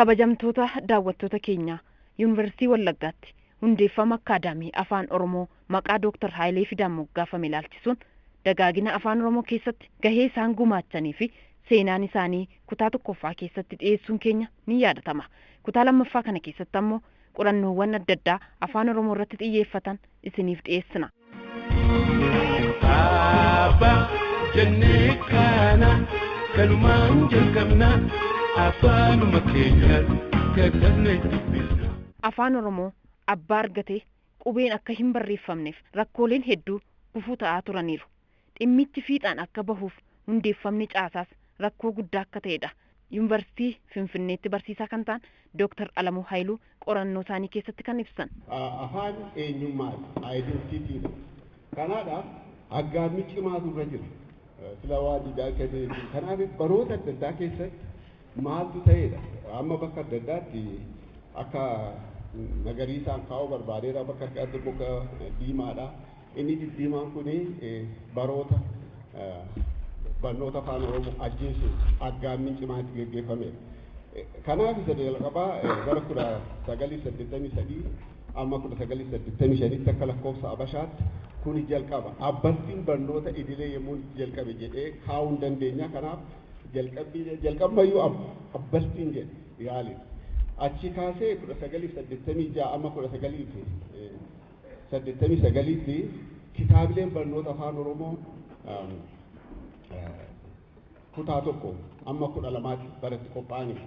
Kabajamtoota daawwattoota keenyaa, Yuunivarsiitii Wallaggaatti hundeeffama Akkaadaamii Afaan Oromoo maqaa Dooktar Haayilee Fidaan moggaafame ilaalchisuun dagaagina Afaan Oromoo keessatti gahee isaan gumaachanii fi seenaan isaanii kutaa tokkoffaa keessatti dhiyeessuun keenya ni yaadatama. Kutaa lammaffaa kana keessatti ammoo qorannoowwan adda addaa Afaan Oromoo irratti xiyyeeffatan isiniif dhiyeessina. Abbaa jennee kana kanumaan jalqabna, afaanuma keenyaan katabnee dubbisna. Afaan Oromoo abbaa argatee qubeen akka hin barreeffamneef rakkooleen hedduu gufuu ta'aa turaniiru. Dhimmichi fiixaan akka bahuuf hundeeffamni caasaas rakkoo guddaa akka ta'edha. Yuunivarsiitii Finfinneetti barsiisaa kan ta'an Dooktar Alamuu Haayiluu qorannoo isaanii keessatti kan ibsan. Afaan eenyummaati, identitydha. Kanaadhaaf aggaammii cimaatu irra jira. Sila waa diidaa kenneefi. Kanaaf baroota adda addaa keessatti maaltu ta'edha. Amma bakka adda addaatti akka magariisaan kaa'uu barbaadeera, bakka adda addaatti muka diimaadha. Inni diddiimaan kuni baroota barnoota Afaan Oromoo ajjeesuuf aggaammiin cimaan itti geggeeffamedha. Kanaaf isa jalqabaa bara 1983 amma 1985tti akka lakkoofsa Abashaatti kuni jalqaba. Abbaltiin barnoota idilee yommuu jalqabe jedhee kaa'uu hin dandeenya. Kanaaf jalqabmayyuu abbaltiin jedhe yaali. Achi kaasee 1986 amma 1989tti kitaabileen barnoota Afaan Oromoo kutaa 1 amma 12tti baratti qophaa'anidha.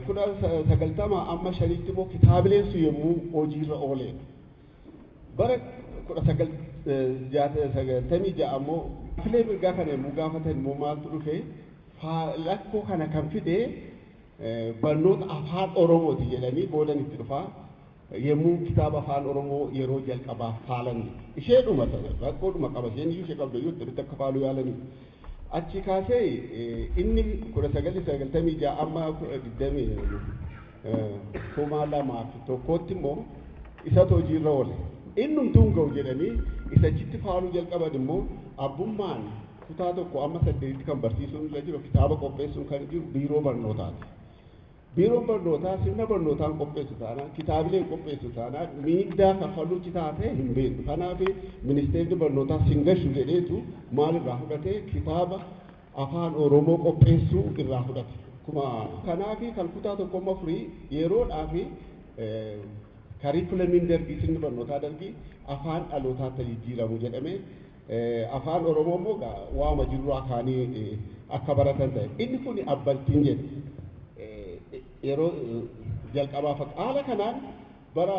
90 amma 5tti immoo kitaabileen sun yommuu hojiirra ooledha. Bara 1996 ammoo filee mirgaa kana yommuu gaafatan immoo maaltu dhufe? Rakkoo kana kan fide barnoota Afaan Oromooti jedhanii boodan itti dhufaa, yommuu kitaaba Afaan Oromoo yeroo jalqabaa faalan, isheedhuma sana rakkoodhuma qaba, isheen iyyuu ishee qabdu iyyuu itti akka faaluu yaalanii. Achi kaasee inni 1996 amma 2001tti immoo isatu hojiirra oole. Innumtuu hin ga'u jedhanii isa achitti faaluu jalqaban immoo abbummaan kutaa 1 amma 8tti kan barsiisuun irra jiru, kitaaba qopheessuun kan jiru biiroo barnootaati. Biiroon barnootaa sirna barnootaan qopheessu taanaan, kitaabileen qopheessu taanaan, miindaa kaffaluuchi taatee hin beeknu. Kanaaf ministeerri barnootaa singashu jedheetu maal irraa fudhatee? Kitaaba Afaan Oromoo qopheessuu irraa fudhate. Kuma kanaaf kan kutaa 1 amma 4 yeroodhaa fi kariikuleemiin dargii, sirni barnootaa dargii afaan dhalootaatti jijjiiramu jedhamee, Afaan Oromoo immoo waama jirraa kaanii akka baratan ta'e. Inni kun abbaltiin jedhe yeroo jalqabaa haala kanaan bara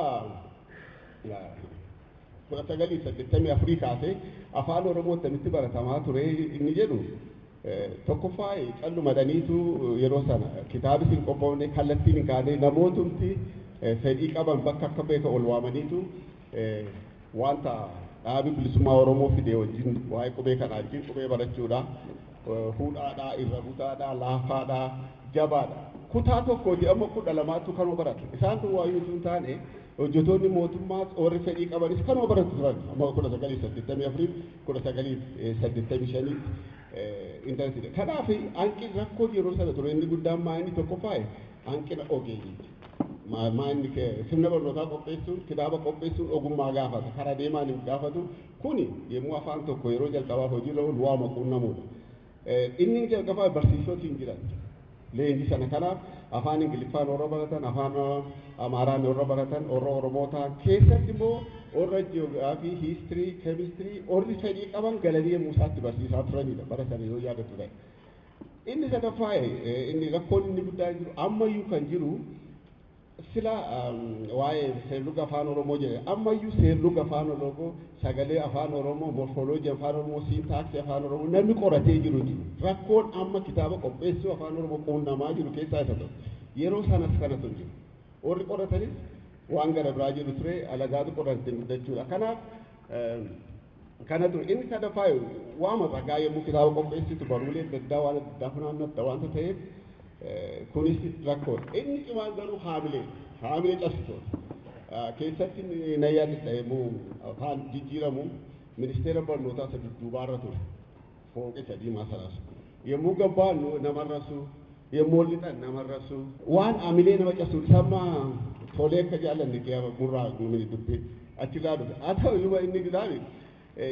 1984 kaasee Afaan Oromoo akkamitti baratamaa ture inni jedhu, tokkoffaa callumadhaniitu yeroo sana kitaabis hin qophoofne, kallattiin hin kaane, namootumti fedhii qaban bakka akka beeka ol waamaniitu wanta dhaabi bilisummaa Oromoo fide wajjin, waa'ee qubee kana wajjin qubee barachuudha. Hudhaadha, irra butaadha, laafaadha, jabaadha. Kutaa 1ti amma 12tu kanuma baratu. Isaan kun waayyuu utuu hin taane hojjetoonni mootummaas warri fedhii qabanis kanuma baratu turan. Amma 1984, 1985tti intarneetiidha. Kanaaf hanqin rakkoo yeroo sana ture inni guddaan maa inni tokkoffaa hanqina ogeeyyiiti. Maa inni sirna barnootaa qopheessuun, kitaaba qopheessuun ogummaa gaafata. Karaa deemaan hin gaafatu. Kuni yommuu afaan tokko yeroo jalqabaaf hojiirra oolu waama quunnamuudha. Inni jalqabaa barsiisoti hin jiran. Leenjii sana kanaaf afaan Ingiliffaan warra baratan, afaan Amaaraan warra baratan, warra Oromoo ta'an keessatti immoo warra ji'oogiraafii, history, chemistry warri fedhii qaban galanii yommuu isaatti barsiisaa turanidha bara sana yoo yaadattu ta'e. Inni sadaffaa, inni rakkoon inni guddaan jiru ammayyuu kan jiru, sila waa'ee seerluga Afaan Oromoo jedhe, ammayyuu seerluga Afaan Oromoo, sagalee Afaan Oromoo, morphology Afaan Oromoo, syntaxii Afaan Oromoo namni qoratee jiru jiru. Rakkoon amma kitaaba qopheessuu Afaan Oromoo quunnamaa jiru keessaa isa tokko. Yeroo sanas kanatu hin jiru. Warri qoratanis waan gara biraa jiru ture, alagaatu qorate guddachuudha. Kanaaf kana ture. Inni sadaffaa waama ragaa, yommuu kitaaba qopheessitu baruulee adda addaa waan adda addaa funaannatta waanta ta'eef kunis rakkoodha. Inni cimaan garuu haamilee cabsitoota. Keessatti na yaadadha, yommuu afaan jijjiiramu ministeera barnootaa isa dudduubaarra ture. Fooqee isa diimaa sanaas. Yommuu gabbaannu namarrasu Yommuu lixan nama arrabsu waan amilee nama cabsu samma tolee akka jaallanne murraa mini dubbii achirraa dhufe. Haa ta'u iyyuu inni gidaabi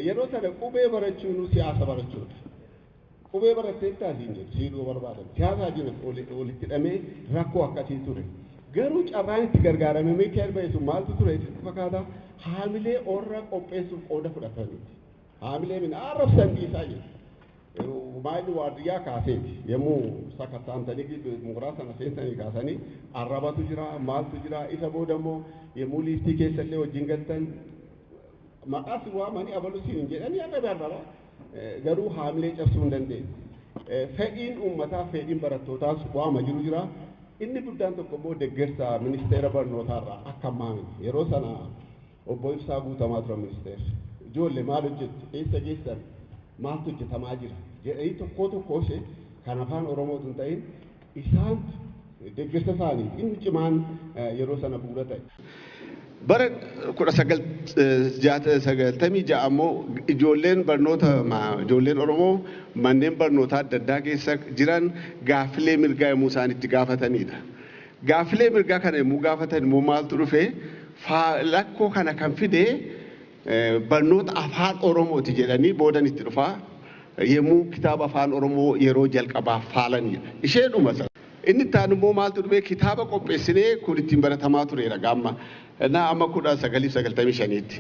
yeroo sana qubee barachuun siyaasa barachuudha. Qubee barattee taasiin jedhu siiduu barbaadan siyaasa wajjin walitti hidhamee rakkoo akkasii ture. Garuu carraan itti gargaaramee Miikaa'el ba'e sun maaltu ture sitti fakkaata? Haamilee orra qopheessuuf qooda fudhataniiti. Haamilee min arrabsan dhiisaa jedhu. Maayilli waardiyyaa kaaseeti yommuu sakattaamtanii mooraa sana seensanii kaasanii arrabatu jira, maaltu jira. Isa booda immoo yommuu liiftii keessa illee wajjin galtan maqaas waamanii abalu siin hin jedhanii arrabe arraba, garuu haamilee cabsuu hin dandeenye. Fedhiin uummataa, fedhiin barattootaas waama jiru jira. Inni guddaan tokko immoo deeggarsa ministeera barnootaarraa akka ammaa miti. Yeroo sana obbo Ibsaa Guutamaa tura ministeerri. Ijoollee, maal hojjettu? Eessa geessan? Maaltu hojjetamaa jira? Jedhanii tokkoo tokkoo ishee kan afaan Oromootu hin ta'in isaantu deeggarsa isaanii inni cimaan yeroo sana bu'uura ta'e. Bara 1996 ammoo ijoolleen barnoota, ijoolleen Oromoo manneen barnootaa adda addaa keessa jiran gaaffilee mirgaa yommuu isaan itti gaafatanidha. Gaaffilee mirgaa kana yommuu gaafatan immoo maaltu dhufe? Rakkoo kana kan fide barnoota afaan Oromooti jedhanii boodan itti dhufaa yommuu kitaaba afaan Oromoo yeroo jalqabaaf faalanidha. Isheedhuma sana. Inni itti aanu immoo maaltu dhufe? Kitaaba qopheessinee kun ittiin baratamaa tureera gaamma. Na amma 1995tti.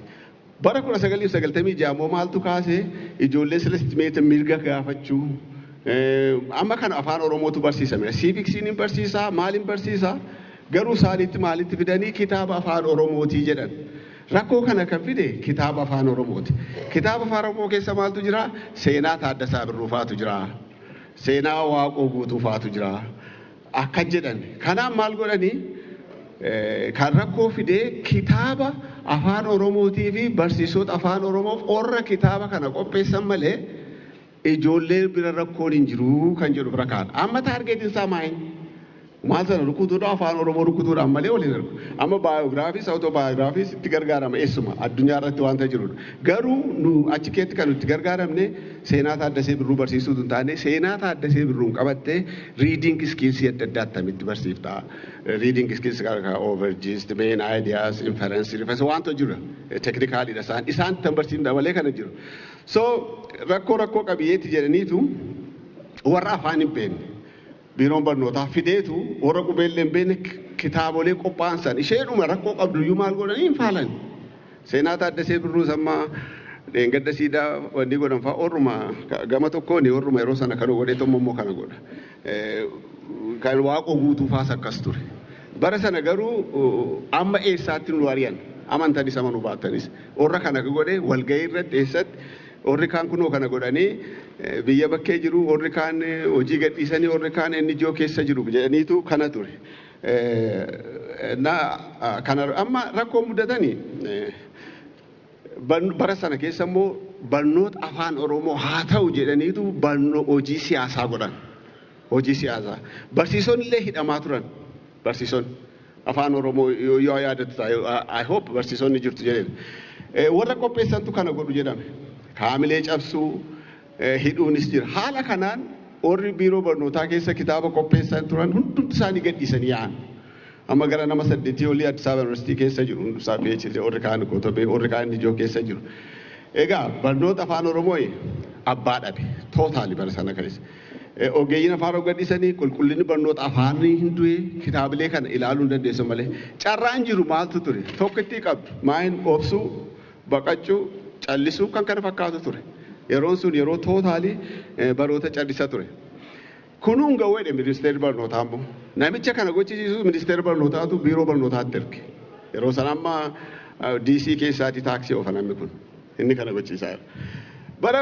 Bara 1996 immoo maaltu kaase? Ijoollee silestimeeta mirga gaafachuu. Amma kana afaan Oromootu barsiisame. Civics iin hin barsiisaa, maaliin barsiisaa? Garuu isaaniitti maalitti fidanii kitaaba afaan Oromootii jedhan. Rakkoo kana kan fide kitaaba afaan Oromooti. Kitaaba afaan Oromoo keessa maaltu jira? Seenaa Taaddasaa Birruufaatu jira. Seenaa Waaqoo Guutuufaatu jira. Akka jedhan. Kanaaf maal godhanii? Kan rakkoo fide kitaaba afaan Oromootii fi barsiisota afaan Oromoof warra kitaaba kana qopheessan malee ijoollee bira rakkoon hin jiru kan jedhu bira kaa'an. Amma target iin isaa maali? Maal sana rukutuudha? Afaan Oromoo rukutuudhaan malee waliin argu. Amma biography s autobiography s itti gargaarama, eessuma addunyaa irratti wanta jirudha. Garuu nu achi keetti kan nuti gargaaramne seenaa Taaddasee Birruu barsiisuutu hin taane, seenaa Taaddasee Birruun qabattee reading skills adda addaa attamitti barsiifta. Reading skills over gist, main ideas, inference, reference wanta jiru technical idha isaan. Isaan tan barsiifna malee kana jiru. So rakkoo qabiyyeetti jedhaniitu warra afaan hin beekne biiroon barnootaa fideetu warra qubeellee hin beekne kitaabolee qophaa'an san isheedhuma rakkoo qabdu iyyuu maal godhanii hin faalan. Seenaa Taaddasee Birruu sammaa dheengadda siidaa wanni godhan fa'a orruma gama tokkoon orruma yeroo sana kana godhee tokko immoo kana godha. Kan Waaqoo Guutuu faas akkas ture. Bara sana garuu amma eessaatti nu ari'an, amantanis amanuu baatanis, warra kana godhe walgahii irratti eessatti warri kaan kunoo kana godhanii biyya bakkee jiru, warri kaan hojii gadhiisanii, warri kaan NGO keessa jiru jedhaniitu kana ture. Na kana amma rakkoo mudatanii bara sana keessa immoo barnoota afaan Oromoo haa ta'u jedhaniitu barnoo hojii siyaasaa godhan. Hojii siyaasaa. Barsiisonni illee hidhamaa turan. Barsiisonni afaan Oromoo yoo yaadattu ta'e, I hope barsiisonni jirtu jedheen. Warra qopheessantu kana godhu jedhame. Kaamilee cabsuu, hidhuunis jira. Haala kanaan warri biiroo barnootaa keessa kitaaba qopheessan turan hundumti isaanii gadhiisanii yaa'an. Amma gara nama 8 olii Addis Ababa Yuunivarsiitii keessa jiru. Hundi isaa PhD, warri kaan Kotobee, warri kaan Nijoo keessa jiru. Egaa barnoota afaan Oromoo abbaa dhabe totally bara sana keessa. Ogeeyyiin afaan Oromoo gadhiisanii qulqullinni barnoota afaanii hin du'e, kitaabilee kana ilaaluu hin dandeessu malee. Carraan jiru maaltu ture? Tokkittii qabdu. Maayin obsuu, baqachuu, callisuu kan kana fakkaatu ture. Yeroon sun yeroo totally baroota callisa ture. Kunuun ga'uu jedhe ministeerri barnootaa immoo. Namicha kana gochisiisu ministeerri barnootaatu biiroo barnootaatti erge. Yeroo sana amma DC keessaatii taaksii oofa namni kun. Inni kana gochiisaa jira. Bara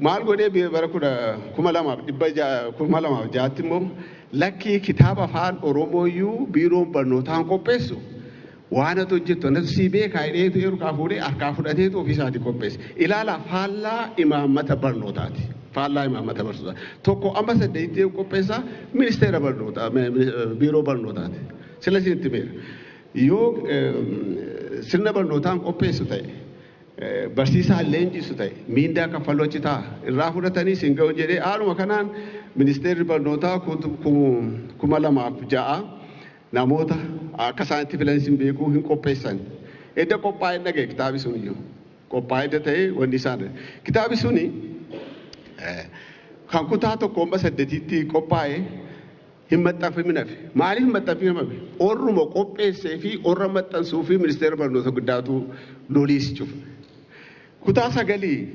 maal godhee, bara 2600, 2006tti immoo lakkii, kitaaba afaan Oromooyyuu biiroon barnootaan qopheessu waan ati hojjettu anatu sii beekaa jedheetu harkaa fuudhee, harkaa fudhateetu ofiisaatii qopheesse. Ilaala, faallaa imaammata barnootaati. Faallaa imaammata barnootaa. Tokko amma saddeetti qopheessaa ministeera barnootaa, biiroo barnootaati. Sila isinitti beera. Yoo sirna barnootaan qopheessu ta'e, barsiisaan leenjisu ta'e, miindaa kaffaluu achi ta'a irraa fudhatanii siin ga'u jedhee haaluma kanaan Ministeerri barnootaa 2006 namoota akka isaanitti filan hin beekuu hin qopheessan. Edda qophaa'ee dhagaye kitaabi sun iyyuu. Qophaa'ee ta'ee wanni isaan. Kitaabi suni kan kutaa 1 hanga 8tti qophaa'e hin maxxanfamin hafe. Maaliif hin maxxanfamin hafe? Orruma qopheessee fi orra maxxansuu fi ministeera barnoota guddaatu loliis cufa. Kutaa 9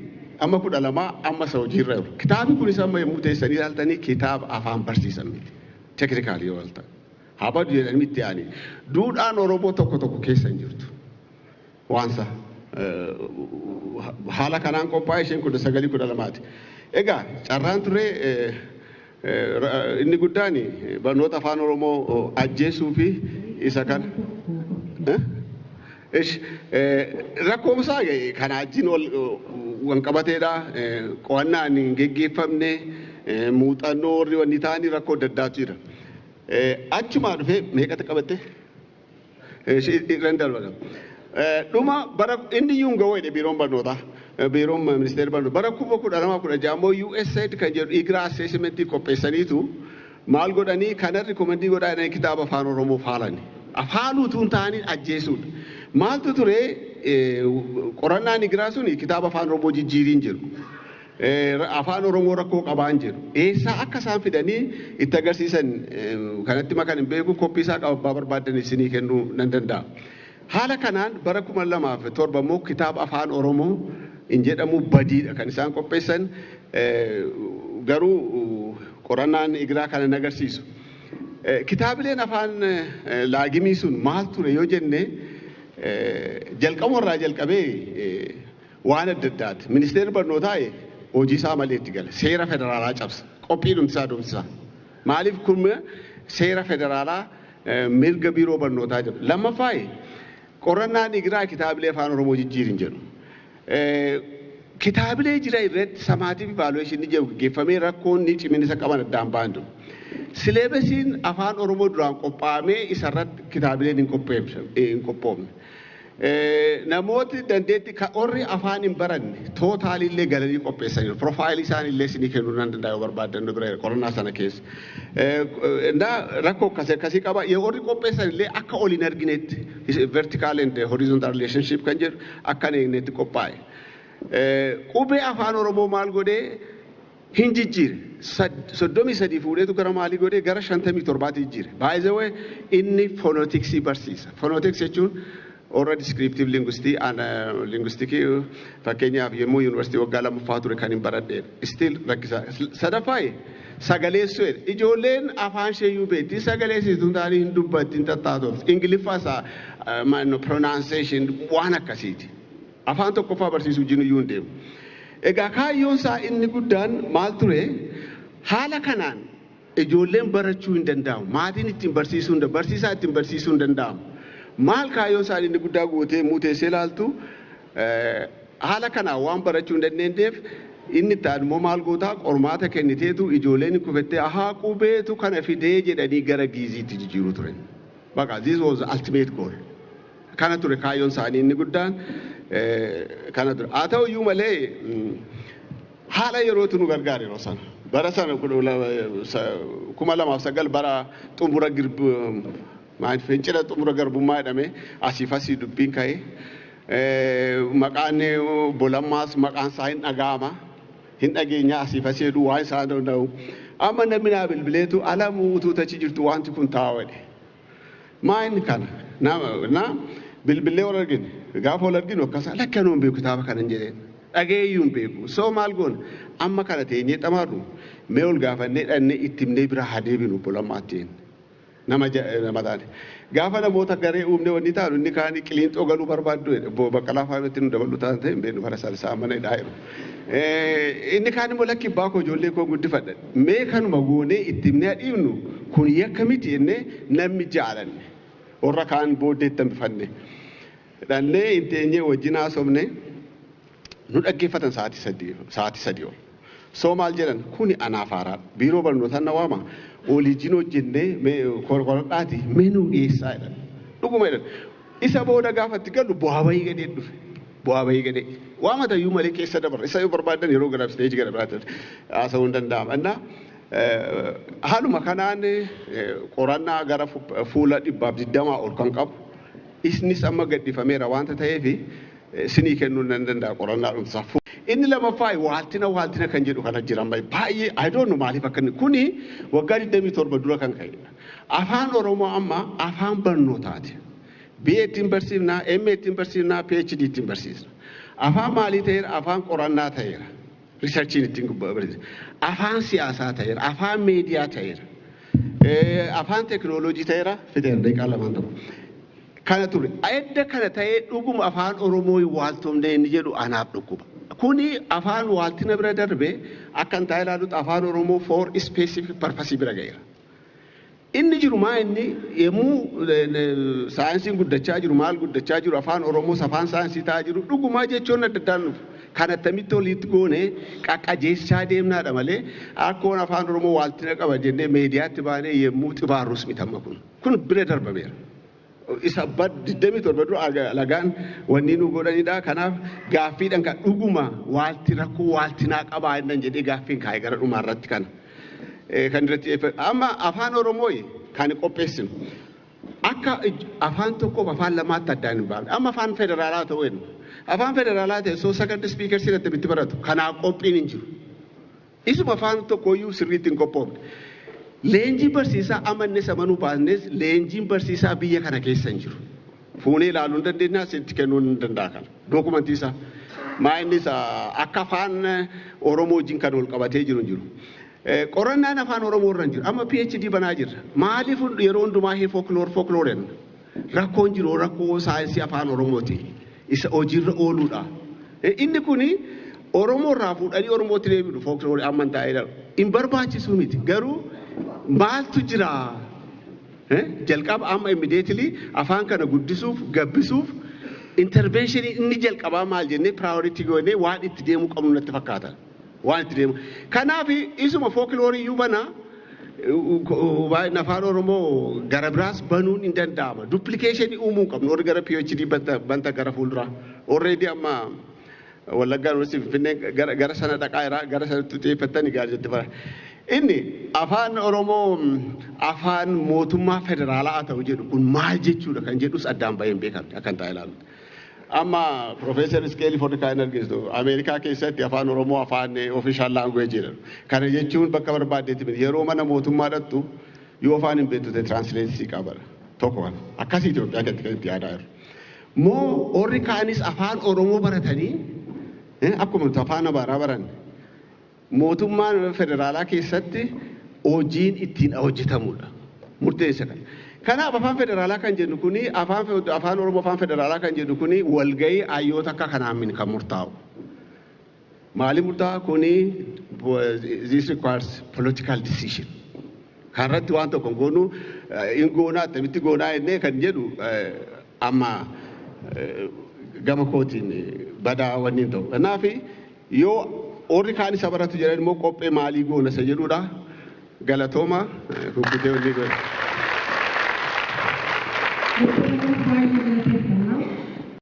amma 12 amma isa hojiirra jiru. Kitaabni kunis amma yommuu teessanii ilaaltanii kitaaba afaan barsiisan miti. Technically yoo ilaaltan. Haa badu jedhanii itti yaani. Duudhaan Oromoo tokko tokko keessa hin jirtu. Waansa haala kanaan qophaa'e isheen 19 12ti. Egaa carraan ture inni guddaan barnoota afaan Oromoo ajjeesuu fi isa kana. Ish rakkoomsaa kana wajjin wal qabateedha. Qo'annaan hin geggeeffamne, muuxannoo warri wanni ta'anii rakkoo adda addaatu jira. Achumaa dhufee meeqatti qabatte? Irran darba. Dhuma bara inni iyyuu hin ga'u jedhe biiroon barnootaa. Biiroon ministeerri barnootaa bara 2016 immoo USAID kan jedhu IGRA assessmentii qopheessaniitu maal godhanii kana recommend godhaa jedhanii kitaaba afaan Oromoo faalani. Afaan utuu hin taane ajjeesuudha. Maaltu ture? Qorannaan IGRA sun kitaaba afaan Oromoo jijjiiriin jiru. Afaan Oromoo rakkoo qabaan jiru. Eessaa akka isaan fidanii itti agarsiisan kanatti makan hin beeku, koppii isaa qaba, barbaadan isinii kennuu nan danda'a. Haala kanaan bara 2007 immoo kitaaba afaan Oromoo hin jedhamu badiidha kan isaan qopheessan, garuu qorannaan IGRA kana hin agarsiisu. Kitaabileen afaan laagimii sun maal ture yoo jenne, jalqabuma irraa jalqabee waan adda addaati. Ministeerri barnootaa hojii isaa malee itti gala. Seera federaalaa cabsa. Qophii dhumtisaa dhumtisaa. Maaliif kun seera federaalaa mirga biiroo barnootaa jedhu. Lammaffaa, qorannaan IGRA kitaabilee afaan Oromoo jijjiirin jedhu. Kitaabilee jira irratti summative evaluation ni jedhu gaggeeffamee rakkoon ni cimina isa qaban addaan ba'an jiru. Syllabusiin afaan Oromoo duraan qophaa'amee isarratti kitaabileen hin qophoofne. Namooti dandeetti warri afaan hin baranne totally galanii qopheessaniiru. Profile isaanii illee isinii kennuu nan danda'a yoo barbaaddan, bira qorannaa sana keessa. Indaa rakkoo akkasii akkasii qaba. Warri qopheessan illee akka ol hin arginetti vertical and horizontal relationship kan jedhu akka hin eegnetti qophaa'e. Qubee afaan Oromoo maal godhee hin jijjiire. 33 fuudheetu gara maalii godhee gara 57tti jijjiire. By the way, inni phoneticsii barsiisa. Phonetics jechuun warra descriptive linguisticii fakkeenyaaf yommuu yuunivarsiitii waggaa lammaffaa ture kan hin baradheedha. Still rakkisaa. Sadaffaa, sagaleessuu. Ijoolleen afaan isheeyyuu beekti, sagaleessituu taanii hin dubbatti, hin tattaatofti. Ingiliffaa isaa pronunciation waan akkasiiti. Afaan tokkoffaa barsiisuu jinuyyuu hin deemu. Egaa kaayyoon isaa inni guddaan maal ture? Haala kanaan ijoolleen barachuu hin danda'amu. Maatiin ittiin barsiisuu hin danda'amu. Barsiisaa ittiin barsiisuu hin danda'amu. Maal kaayyoon isaa inni guddaa guutee muuteessee ilaaltu, haala kanaan waan barachuu hin dandeenyeef inni itti immoo maal gootaa qormaata kenniteetu ijoolleen kufettee ahaa qubeetu kana fidee jedhanii gara giiziitti jijjiiruu ture. Baqa, this was the ultimate goal. Kana ture kaayyoon isaanii inni guddaan kana ture. Haa ta'u iyyuu malee haala yerootu nu gargaara yeroo sana. Bara sana 2009 bara xumura fincila xumura garbummaa jedhame asiif asii dubbiin ka'e. Maqaan Bolammaas maqaan isaa hin dhaga'ama. Hin dhageenya asiif asii jedhu waan isaan danda'u. Amma namni naa bilbileetu alamuu utuu tachi jirtu wanti kun taa'u jedhe. Maa inni kana? Na bilbilee wal argine. Gaafa wal arginu akkasa lakki anuu hin beeku kitaaba kana hin jedheen. Dhageeyyuu hin beeku. So maal goona? Amma kana teenyee xamaarru mee ol gaafannee dhannee itti himnee bira haa deebinu Bolammaatti jenne. Nama taane. Gaafa namoota garee uumne wanni taanu inni kaanii Qiliinxoo galuu barbaaddu jedhe. Obbo Baqqalaa fa'aa irratti nu dabaluu taatan ta'e hin beeknu, bara sana mana hidhaa jiru. Inni kaan immoo lakki abbaa koo ijoollee koo guddifadha. Mee kanuma goonee itti himnee adiifnu kun yakka miti jennee namni jaalanne. Warra kaan booddeetti hambifanne. Dhannee hin teenyee wajjin haasofne, nu dhaggeeffatan sa'aatii 3 ol. So maal jedhan? Kuni anaaf haaraadha. Biiroo barnootaa na waama. Oliijin hojjennee mee qoradhaati mee nuu dhiyeessaa jedhan. Dhuguma jedhan. Isa booda gaafa itti galu bu'aa bahii gadhee dhufe. Bu'aa bahii gadhee. Waa matayyuu malee keessa dabarra. Isa yoo barbaadan yeroo gara stage gara biraatti haasa'uu hin danda'ama. Innaa Haaluma kanaan qorannaa gara fuula 120 ol kan qabu isnis amma gadhiifameera waanta ta'eef sinii kennuu nan danda'a qorannaa dhumsaa. Inni lamaffaa waaltina kan jedhu kana jira baay'ee. I don't know maaliif akka inni kuni waggaa 27 dura kan ka'edha. Afaan Oromoo amma afaan barnootaati. BA ittiin barsiifnaa, MA ittiin barsiifnaa, PhD ittiin barsiisna. Afaan maalii ta'eera? Afaan qorannaa ta'eera. Researchiin ittiin barsiisna. Afaan siyaasaa ta'eera. Afaan meediyaa ta'eera. Afaan teekinooloojii ta'eera. Fixeera, daqiiqaa lamaan tokko. Kana ture. Edda kana ta'ee dhuguma afaan Oromoo waaltomne inni jedhu anaaf dhukkuba. Kuni afaan waaltina bira darbe akka hin taa'e ilaalutti afaan Oromoo for specific purpose bira ga'eera. Inni jiru maa inni yommuu saayinsiin guddachaa jiru, maal guddachaa jiru, afaan Oromoos afaan saayinsii ta'aa jiru, dhugumaa jechoonni adda addaan dhufu. Kan attamitti olitti goone qaqqajeessaa deemnaadha malee akkoon afaan Oromoo waaltina qaba jennee meediyaatti baanee yommuu xibaarrus miti amma kun. Kun bira darbameera. Isa 27 dura lagaan wanni nu godhanidha. Kanaaf gaaffiidhaan kan dhuguma waalti rakkoo waaltinaa qabaa innan jedhee gaaffiin kaa'e gara dhumaa irratti kana. Kan irratti amma afaan Oromoo kan qopheessinu akka afaan tokkoof afaan lamaatti addaan hin baafne. Amma afaan federaalaa ta'uu jennu. Afaan federaalaa ta'e soo second speaker sirriitti itti baratu. Kanaaf qophiin hin jiru. Isuma afaan tokkooyyuu sirriitti hin qophoofne. Leenjii barsiisaa amannes amanuu baasnes leenjiin barsiisaa biyya kana keessa hin jiru. Fuunee ilaaluu hin dandeenya, sitti kennuu hin danda'a kana. Dookumantii isaa. Maa innis akka afaan Oromoo wajjin kan wal qabatee jiru hin jiru. Qorannaan afaan Oromoo irra hin jiru. Amma PhD banaa jirra. Maaliif yeroo hundumaa folklore folklore jenna? Rakkoon jiru rakkoo saayinsii afaan Oromooti. Isa hojiirra ooluudha. Inni kuni Oromoo irraa fuudhanii Oromootti deebi'u folklore amma taa'ee hin barbaachisu miti. Garuu maaltu jira? Jalqaba amma immediately afaan kana guddisuuf, gabbisuuf intervention inni jalqabaa maal jennee priority goonee waan itti deemuu qabnu natti fakkaata. Waan itti deemu. Kanaaf isuma folklore iyyuu banaa afaan Oromoo gara biraas banuun hin danda'ama. Duplication uumuu qabnu warri gara PhD banta gara fuulduraa. Already amma Wallaggaa Yuunivarsiitii Finfinnee gara sana dhaqaa jira, gara sanatti xiyyeeffattanii gaarii jetti bara. Inni afaan Oromoo afaan mootummaa federaalaa haa ta'u jedhu kun maal jechuudha kan jedhus addaan bahee hin beekamne akkan taa'e ilaalu. Amma Profeesar Isqeelii Fordikaa hin argistu. Ameerikaa keessatti afaan Oromoo afaan official language jedhamu. Kana jechuun bakka barbaaddeetti miti. Yeroo mana mootummaa dhattu yoo afaan hin beektu ta'e translate qaba. Tokko kana. Akkasii Itoophiyaa keessatti kan itti yaadaa jiru. Moo warri kaanis afaan Oromoo baratanii akkuma nuti afaan Amaaraa baranne mootummaan federaalaa keessatti hojiin ittiin hojjetamudha. Murteessa kana. Kanaaf afaan federaalaa kan jennu kuni afaan Oromoo afaan federaalaa kan jennu kuni walgahii hayyoota akka kanaan kan murtaa'u. Maali murtaa'a kuni? This requires political decision. Kanarratti waan tokko goonu hin goonaa, attamitti goonaa jennee kan jedhu amma gama kootiin badaa wanni hin ta'u. Kanaaf yoo warri kaan isa baratu jedhan immoo qophee maalii goona isa jedhudha. Galatooma, kukkutee wanni godhe.